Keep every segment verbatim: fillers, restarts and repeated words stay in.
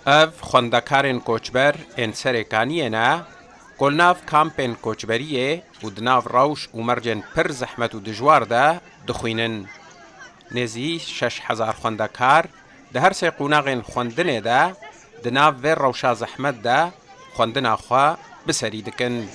Ev xwendekarên koçber ên Serêkaniyê ne, ku li nav kampên koçberiyê û di nav rewş û mercên pir zehmet û dijwar de dixwînin. Nêzî şeş hezar xwendekar di her sê qonaxên xwendinê de di nav vê rewşa zehmet de xwendina xwe bi serî dikin.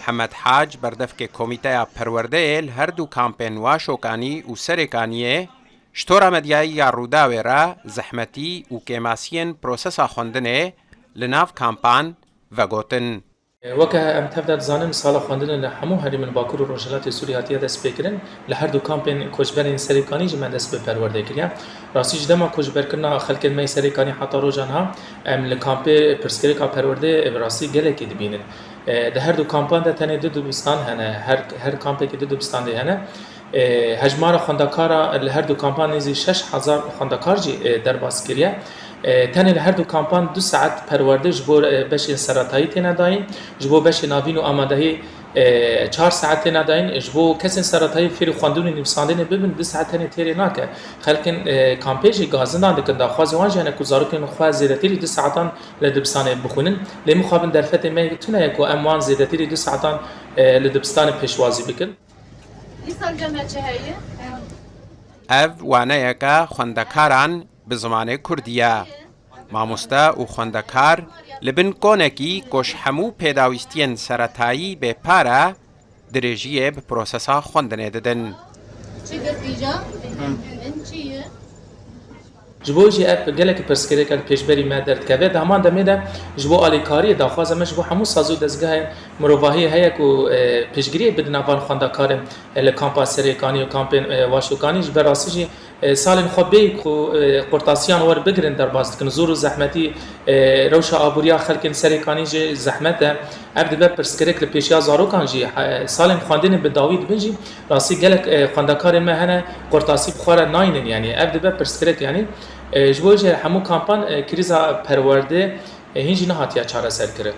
Hemed Hac, berdevkê Komîteya Perwerdeyê li her du kampên Waşokanî û Serêkaniyê, ji Tora Medyayî ya Rûdawê re zehmetî û kêmasiyên prosesa xwendinê li nav kampan vegotin. Weke em tev de dizanin, sala xwendinê li hemû herêmên Bakur û Rojhilatê Sûriyê hatiye destpêkirin. Li her du kampên koçberên Serêkanî jî me dest bi perwerdê kiriye. Rastî ji dema koçberkirina xelkên me yê Serêkanî heta roja niha em li kampê pirsgirêka perwerdê bi rastî gelekî dibînin. E, di her du kampan de tenê du dibistan hene, her, her kampekî du dibistandê hene. E, hejmara xwendekara li her du kampan nêzî şeş hezar xwendekar jî, e, derbas kiriye. E, tenê li her du kampan du saet perwerde ji bo, e, beşên seretayî têne dayîn, ji bo beşên navîn û amadehî, e, çar saet têne dayîn, ji bo kesên seretayî fêrî xwendin û nivîsandinê bibin, du saet tenê têrê nake. Xelkên, e, kampê jî gazindan dikin, daxwazê wan jî hene ku zarokên xwe zêdetirî du saetan li dibistanê bixwînin. Lê mixabin derfetê me tune ye ku em wan zêdetirî du saetan, e, li dibistanê pêşwazî bikin. Îsal cem me çi heye? Ev waneyeke xwendekaran bi zimanê kurdî ye. Mamoste û xwendekar li bin konekî ku ji hemû pêdawîstiyên seretayî bê par e, dirêjiyê bi prosesa xwendinê didin. Çi girtî ca? Çi ye? Ji bo jî ev gelekî pirsgirêkek pêşberî me derdikeve. Di heman demê de ji bo alîkariyê daxwaza me ji bo hemû saz û dezgehên mirovahiyê heye ku, e, piştgiriyê bidine van xwendekarên, e, li kampa Serêkanî û kampên, e, Waşokanî. Ji ber rastî jî, e, salên xwe bêyî ku, e, qurtasiyan wer bigirin derbas dikin. Zor û zehmetî, e, rewşa aboriya xelkên Serêkanî jî zehmet e. Ev dibe pirsgirêk li pêşiya zarokan jî, e, salên xwendinê bi dawî dibin jî, rastî gelek, e, xwendekarên me hene, qurtasî bi xwe re naynin, yanî ev dibe pirsgirêk, yanî, e, ji bo jî hemû kampan, e, krîza perwerdê, e, hîn jî nehatiye çareserkirin.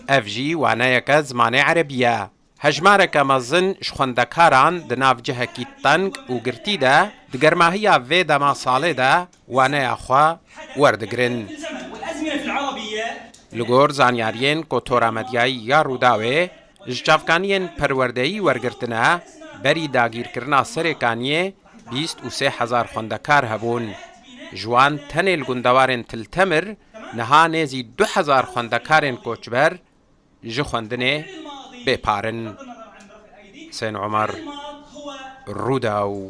Ev jî waneyeke zimanê erebî ye. Hejmareke mezin ji xwendekaran di nav cihekî teng û girtî de di germahiya vê dema salê de waneya xwe werdigirin. Li gor zanyariyên ku Tora Medyayî ya Rûdawê ji çavkaniyên perwerdeyî wergirtine, berî dagîrkirina Serêkaniyê bîst û sê hezar xwendekar hebûn. Ji wan tenê li gundewarên Til Temir niha nêzî du hezar xwendekarên koçber ji xwendinê bê par in. Husên Omer, Rûdaw.